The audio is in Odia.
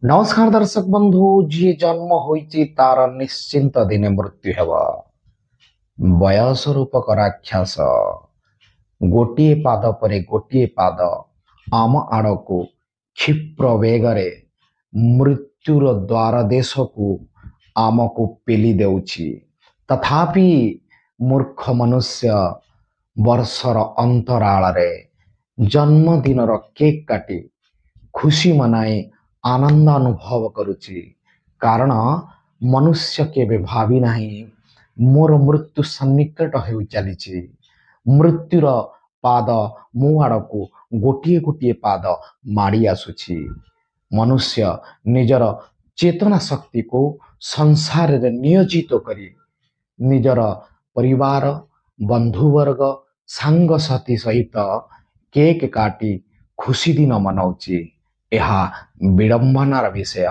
ନମସ୍କାର ଦର୍ଶକ ବନ୍ଧୁ, ଯିଏ ଜନ୍ମ ହୋଇଛି ତାର ନିଶ୍ଚିନ୍ତ ଦିନେ ମୃତ୍ୟୁ ହେବ। ବୟସ ରୂପକ ରାକ୍ଷସ ଗୋଟିଏ ପାଦ ପରେ ଗୋଟିଏ ପାଦ ଆମ ଆଡ଼କୁ କ୍ଷିପ୍ର ବେଗରେ ମୃତ୍ୟୁର ଦ୍ୱାର ଦେଶକୁ ଆମକୁ ପେଲି ଦେଉଛି। ତଥାପି ମୂର୍ଖ ମନୁଷ୍ୟ ବର୍ଷର ଅନ୍ତରାଳରେ ଜନ୍ମଦିନର କେକ୍ କାଟି ଖୁସି ମନାଇ ଆନନ୍ଦ ଅନୁଭବ କରୁଛି। କାରଣ ମନୁଷ୍ୟ କେବେ ଭାବି ନାହିଁ ମୋର ମୃତ୍ୟୁ ସନ୍ନିକଟ ହେଇ ଚାଲିଛି, ମୃତ୍ୟୁର ପାଦ ମୋ ଆଡ଼କୁ ଗୋଟିଏ ଗୋଟିଏ ପାଦ ମାଡ଼ି ଆସୁଛି। ମନୁଷ୍ୟ ନିଜର ଚେତନା ଶକ୍ତିକୁ ସଂସାରରେ ନିୟୋଜିତ କରି ନିଜର ପରିବାର, ବନ୍ଧୁବର୍ଗ, ସାଙ୍ଗସାଥି ସହିତ କେକ୍ କାଟି ଖୁସି ଦିନ ମନାଉଛି। ଏହା ବିଡ଼ମ୍ବନାର ବିଷୟ।